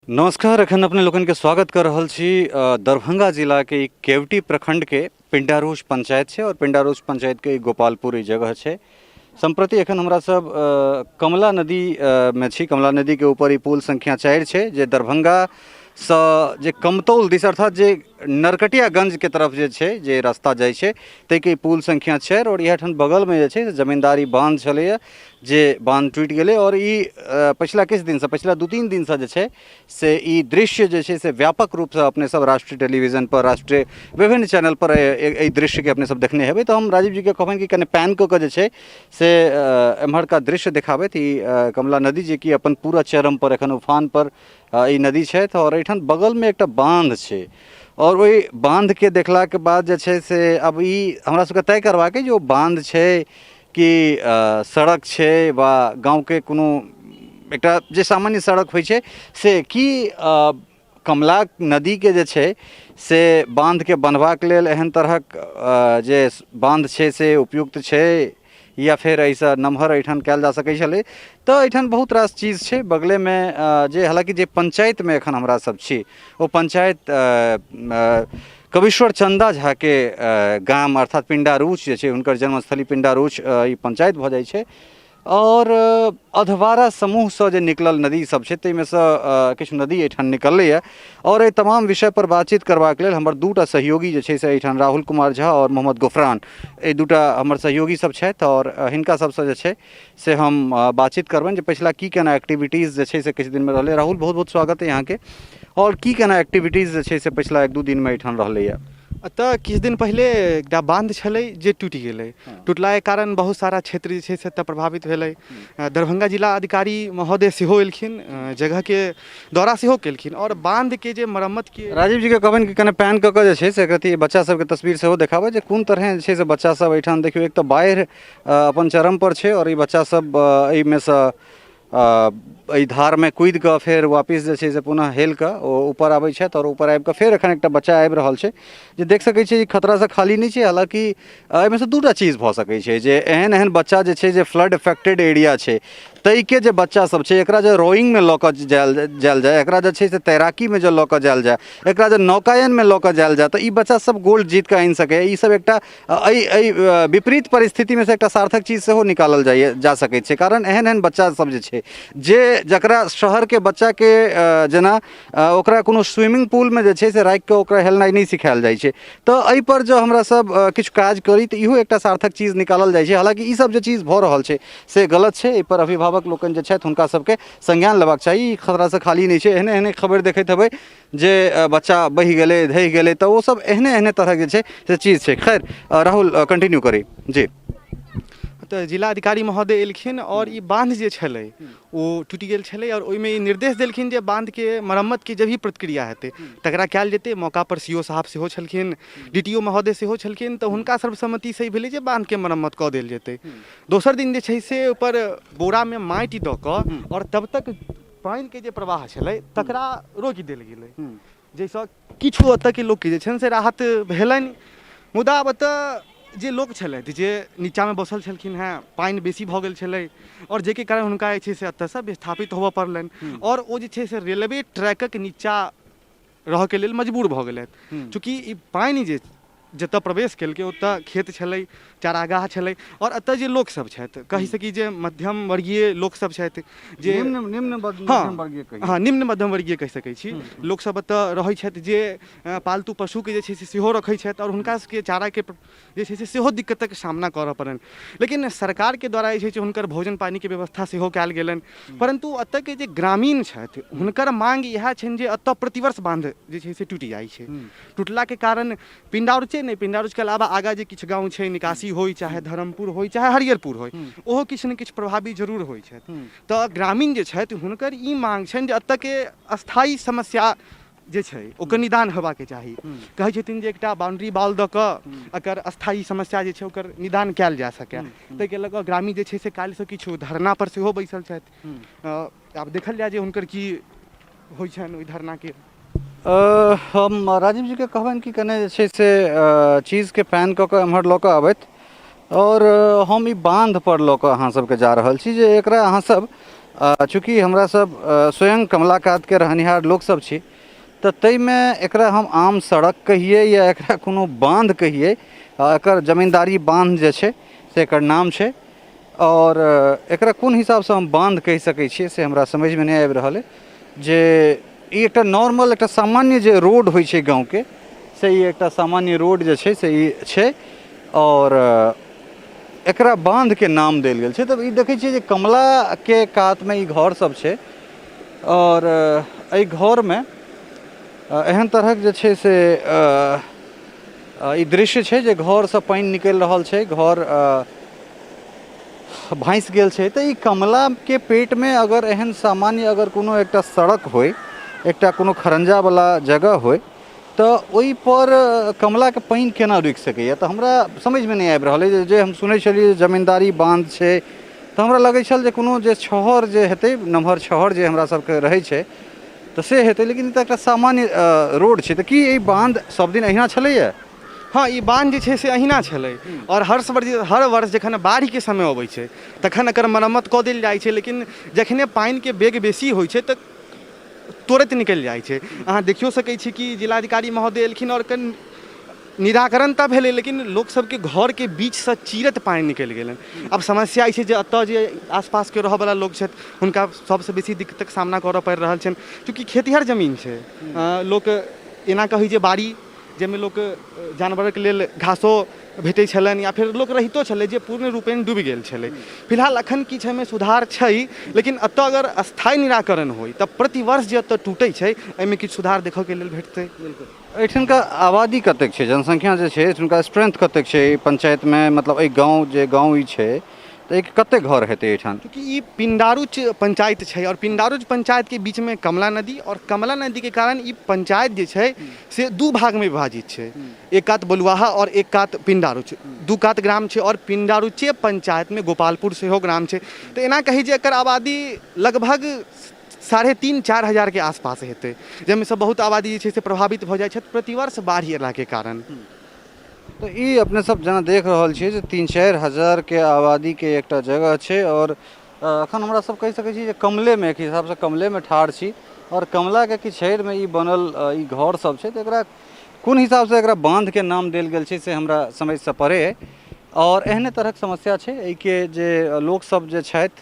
नमस्कार, एखन अपने लोकनिके स्वागत कर रहल छी दरभंगा जिलाके ई केवटी प्रखंडके पिंडारूच पंचायत छै और पिंडारूच पंचायतके ई गोपालपुर ई जगह छै। सम्प्रति एखन हमरा सब कमला नदी मे छी। कमला नदीके ऊपर ई पुल संख्या 4 छै जे दरभंगासँ जे कमतौल दिस अर्थात जे नरकटियागंजके तरफ जे छै जे रास्ता जाइ छै ताहिके ई पुल संख्या 4 और इएह ठाम बगलमे जे छै से जमींदारी बांध छलैए जे बांध टूटि गेलै और ई पछिला किछु दिनसँ पछिला 2-3 दिनसँ जे छै से ई दृश्य जे छै से व्यापक रूपसँ अपने सब राष्ट्रीय टेलीविजन पर राष्ट्रीय विभिन्न चैनल पर एहि दृश्यके अपने सब देखने हेबै। तऽ हम राजीव जीके कहबनि कि कने पैन कऽ कऽ जे छै से एम्हरका दृश्य देखाबथि। ई कमला नदी जे कि अपन पूरा चरम पर एखन उफान पर ई नदी छथि और एहिठाम बगलमे एकटा बांध छै और ओहि बांधके देखलाके बाद जे छै से अब ई हमरा सबके तय करबाक अइ जे ओ बांध छै कि सड़क छै वा गाँवके कोनो एकटा जे सामान्य सड़क होइ छै से की कमला नदीके जे छै से बाँधके बन्हबाक लेल एहन तरहक जे बाँध छै से उपयुक्त छै या फेर एहिसँ नमहर एहिठाम कयल जा सकै छलै। तऽ एहिठाम बहुत रास चीज छै बगलेमे जे हालाँकि जे पञ्चायतमे एखन हमरा सब छी ओ पञ्चायत कवीश्वर चन्दा झाके गाम अर्थात पिण्डारूच जे छै हुनकर जन्मस्थली पिण्डारूच ई पञ्चायत भऽ जाइ छै आओर अधवारा समूहसँ जे निकलल नदी सब छै ताहिमेसँ किछु नदी एहिठाम निकललैए आओर एहि तमाम विषयपर बातचीत करबाक लेल हमर दूटा सहयोगी जे छै से एहिठाम राहुल कुमार झा आओर मोहम्मद गुफरान एहि दूटा हमर सहयोगी सब छथि आओर हिनका सबसँ जे छै से हम बातचीत करबनि जे पछिला की केना एक्टिविटीज जे छै से किछु दिनमे रहलै। राहुल, बहुत बहुत स्वागत है अहाँके। आओर की केना एक्टिविटीज जे छै से पछिला 1-2 दिनमे एहिठाम रहलैए? एतऽ किछु दिन पहिले एकटा बाँध छलै जे टूटि गेलै। टूटलाके कारण बहुत सारा क्षेत्र जे छै से एतऽ प्रभावित भेलै। दरभंगा जिला अधिकारी महोदय सेहो एलखिन, जगहके दौरा सेहो केलखिन आओर बाँधके जे मरम्मतके राजीव जीके कहबनि कि कने पैन कऽ कऽ जे छै से एकरत्ती बच्चा सबके तस्वीर सेहो देखाबै जे कोन तरहे जे छै से बच्चा सब एहिठाम देखियौ एक तऽ बाढ़ि अपन चरम पर छै आओर ई बच्चा सब एहिमेसँ एहि धारमे कूदि कऽ फेर वापिस जे छै से पुनः हेल कऽ ओ ऊपर आबै छथि आओर ऊपर आबि कऽ फेर एखन एकटा बच्चा आबि रहल छै जे देख सकै छियै ई खतरासँ खाली नहि छै। हालाँकि एहिमे सँ दूटा चीज भऽ सकै छै जे एहन एहन बच्चा जे छै जे फ्लड एफेक्टेड एरिया छै ताहिके जे बच्चा सब छै एकरा जे रोइंगमे लऽ कऽ जायल जाय, एकरा जे छै से तैराकीमे जे लऽ कऽ जायल जाय, एकरा जे नौकायनमे लऽ कऽ जायल जाय तऽ ई बच्चा सब गोल्ड जीत कऽ आनि सकैए। ई सब एकटा एहि एहि विपरीत परिस्थितिमे से एकटा सार्थक चीज सेहो निकालल जाइए जा सकैत छै, कारण एहन एहन बच्चा सब जे छै जे जकरा शहरके बच्चाके जेना ओकरा कोनो स्विमिंग पूलमे जे छै से राखिकऽ ओकरा हेलनाइ नहि सिखायल जाइ छै, तऽ एहिपर जँ हमरा सब किछु काज करी तऽ इहो एकटा सार्थक चीज निकालल जाइ छै। हालाँकि ई सब जे चीज भऽ रहल छै से गलत छै, एहिपर अभिभावक लोकनि जे छथि हुनका सबके संज्ञान लेबाक चाही। ई खतरासँ खाली नहि छै। एहने एहने खबरि देखैत हेबै जे बच्चा बहि गेलै धहि गेलै, तऽ ओ सब एहने एहने तरहक जे छै से चीज छै। खैर राहुल कंटिन्यू करी जी। तऽ जिलाधिकारी महोदय एलखिन आओर ई बाँध जे छलै ओ टूटि गेल छलै आओर ओहिमे ई निर्देश देलखिन जे बाँधके मरम्मतके जे भी प्रतिक्रिया हेतै तकरा कयल जेतै। मौकापर सी ओ साहब सेहो छलखिन, डी टी ओ महोदय सेहो छलखिन, तऽ हुनका सर्वसम्मतिसँ ई भेलै जे बाँधके मरम्मत कऽ देल जेतै। दोसर दिन जे छै से ओहिपर बोरामे माटि दऽ कऽ आओर तब तक पानिके जे प्रवाह छलै तकरा रोकि देल गेलै, जाहिसँ किछु ओतऽके लोकके जे छनि से राहत भेलनि। मुदा आब ओतऽ जे लोक छलथि जे नीचाँमे बसल छलखिन हेँ, पानि बेसी भऽ गेल छलै आओर जाहिके कारण हुनका जे छै से एतऽसँ विस्थापित होबऽ पड़लनि आओर ओ जे छै से रेलवे ट्रैकक नीचाँ रहऽके लेल मजबूर भऽ गेलथि। चूँकि ई पानि जे जतऽ प्रवेश केलकै ओतऽ खेत छलै, चारागाह छलै आओर एतऽ जे लोकसभ छथि, कहि सकी जे मध्यम वर्गीय लोकसभ छथि जे निम्न मध्यम वर्गीय कही, हँ निम्न मध्यम वर्गीय कहि सकै छी, लोकसभ एतऽ रहै छथि जे पालतू पशुके जे छै से सेहो रखै छथि आओर हुनका सबके चाराके जे छै से सेहो दिक्कतक सामना करऽ पड़लनि। लेकिन सरकारके द्वारा जे छै से हुनकर भोजन पानिके व्यवस्था सेहो कयल गेलनि। परन्तु एतऽके जे ग्रामीण छथि हुनकर माँग इएह छनि जे एतऽ प्रतिवर्ष बाँध जे छै से टूटि जाइ छै। टूटलाके कारण पिण्डारुचे नहि, पिण्डारुचके अलावा आगाँ जे किछु गाँव छै, निकासी होइ चाहे धर्मपुर होइ चाहे हरियरपुर होइ, ओहो किछु ने किछु प्रभावित जरूर होइ छथि। तऽ ग्रामीण जे छथि हुनकर ई माँग छनि जे एतऽके स्थायी समस्या जे छै ओकर निदान हेबाके चाही। कहै छथिन जे एकटा बाउंड्री वॉल दऽ कऽ एकर स्थायी समस्या जे छै ओकर निदान कयल जा सकए। ताहिके लऽ कऽ ग्रामीण जे छै से काल्हिसँ किछु धरना पर सेहो बैसल छथि। आब देखल जाय जे हुनकर की होइ छनि ओहि धरनाके। हम राजीव जीके कहबनि कि कने जे छै से चीजके पैन कऽ कऽ एम्हर लऽ कऽ आबथि आओर हम ई बान्धपर लऽ कऽ अहाँ सबके जा रहल छी जे एकरा अहाँ सब चूँकि हमरा सब स्वयं कमला कातके रहनिहार लोकसब छी, तऽ ताहिमे एकरा हम आम सड़क कहियै या एकरा कोनो बान्ध कहियै, एकर जमीन्दारी बान्ध जे छै से एकर नाम छै। आओर एकरा कोन हिसाबसँ हम बान्ध कहि सकै छियै से हमरा समझमे नहि आबि रहल अइ। जे ई एकटा नॉर्मल एकटा सामान्य जे रोड होइ छै गाँवके, से ई एकटा सामान्य रोड जे छै से ई छै, आओर एकरा बान्धके नाम देल गेल छै। तऽ ई देखै छियै जे कमलाके कातमे ई घर सब छै, आओर एहि घरमे एहन तरहक जे छै से ई दृश्य छै जे घरसँ पानि निकलि रहल छै, घर भासि गेल छै। तऽ ई कमलाके पेटमे अगर एहन सामान्य अगर कोनो एकटा सड़क होइ, एकटा कोनो खरंजावला जगह होइ, तऽ ओहिपर कमलाके पानि केना रुकि सकैए? तऽ हमरा समझमे नहि आबि रहल अइ। जे हम सुनै छलियै जे जमीन्दारी बान्ध छै, तऽ हमरा लगै छल जे कोनो जे छहर जे हेतै, नमहर छहर जे हमरा सबके रहै छै, तऽ से हेतै, लेकिन ई तऽ एकटा सामान्य रोड छै। तऽ की ई बान्ध सबदिन अहिना छलैए? हँ, ई बान्ध जे छै से अहिना छलै, आओर हर हर वर्ष जखन बाढ़िके समय अबै छै तखन एकर मरम्मत कऽ देल जाइ छै, लेकिन जखने पानिके वेग बेसी होइ छै तऽ तुरन्त निकलि जाइ छै। अहाँ देखियो सकै छी कि जिलाधिकारी महोदय एलखिन आओर कनि निराकरण तऽ भेलै, लेकिन लोकसभके घरके बीचसँ चीरैत पानि निकलि गेलनि। आब समस्या ई छै जे एतऽ जे आसपासके रहऽवला लोक छथि हुनका सभसँ बेसी दिक्कतक सामना करऽ पड़ि रहल छनि, चूँकि खेतिहर जमीन छै। लोक एना कहै जे बाड़ी जाहिमे लोक जानवरके लेल घासो भेटै छलनि या फेर लोक रहितो छलै, जे पूर्ण रूपेण डूबि गेल छलै। फिलहाल एखन किछु एहिमे सुधार छै, लेकिन एतऽ अगर स्थायी निराकरण होइ तऽ प्रतिवर्ष जे एतऽ टूटै छै एहिमे किछु सुधार देखऽके लेल भेटतै। बिल्कुल। एहिठामका आबादी कतेक छै, जनसंख्या जे छै एहिठुनका स्ट्रेंथ कतेक छै एहि पंचायतमे, मतलब एहि गाँव जे गाँव ई छै तऽ एहिके कतेक घर हेतै एहिठाम? चूँकि ई पिण्डारुच पंचायत छै आओर पिण्डारुच पंचायतके बीचमे कमला नदी, आओर कमला नदीके कारण ई पंचायत जे छै से दू भागमे विभाजित छै, एक कात बलुआहा आओर एक कात पिण्डारुच, दू कात ग्राम छै, आओर पिण्डारुचे पंचायतमे गोपालपुर सेहो ग्राम छै। तऽ एना कही जे एकर आबादी लगभग 3.5-4 हजारके आसपास हेतै, जाहिमे सँ बहुत आबादी जे छै से प्रभावित भऽ जाइ छथि प्रतिवर्ष बाढ़ि अयलाके कारण। तऽ ई अपने सब जेना देख रहल छियै जे 3-4 हजारके आबादीके एकटा जगह छै, आओर एखन हमरा सब कहि सकै छी जे कमलेमे, एक हिसाबसँ कमलेमे ठाढ़ छी, आओर कमलाके किछैरमे ई बनल ई घर सब छै। तऽ एकरा कोन हिसाबसँ एकरा बान्धके नाम देल गेल छै से हमरा समझसँ परे अइ। आओर एहने तरहक समस्या छै एहिके जे लोकसब जे छथि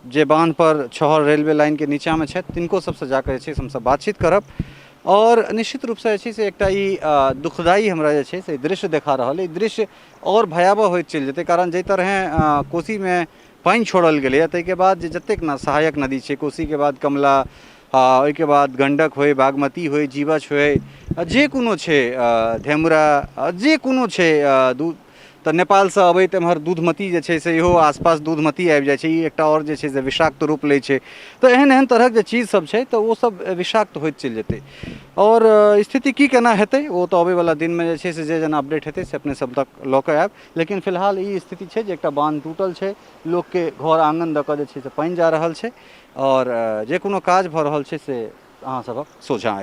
जे बान्हपर छहर रेलवे लाइनके नीचाँमे छथि, तिनको सबसँ जाकऽ जे छै से हमसब बातचीत करब। आओर निश्चित रूपसँ जे छै से एकटा ई दुखदायी हमरा जे छै से दृश्य देखा रहल अइ। ई दृश्य आओर भयावह होइत चलि जेतै, कारण जाहि तरहेँ कोसीमे पानि छोड़ल गेलैए ताहिके बाद जे जतेक ने सहायक नदी छै, कोसीके बाद कमला, ओहिके बाद गण्डक होइ, बागमती होइ, जीवछ होइ, जे कोनो छै, धेमुरा, जे कोनो छै, दू तऽ नेपालसँ अबैत एम्हर दूधमती जे छै से इहो आसपास दूधमती आबि जाइ छै, ई एकटा आओर जे छै से विषाक्त रूप लै छै। तऽ एहन एहन तरहक जे चीज सब छै तऽ ओ सब विषाक्त होइत चलि जेतै, आओर स्थिति की केना हेतै ओ तऽ अबैवला दिनमे जे छै से जे जेना अपडेट हेतै से अपने सब तक लऽ कऽ आयब। लेकिन फिलहाल ई स्थिति छै जे एकटा बान्ध टूटल छै, लोकके घर आङ्गन दऽ कऽ जे छै से पानि जा रहल छै, आओर जे कोनो काज भऽ रहल छै से अहाँ सबक सोझाँ।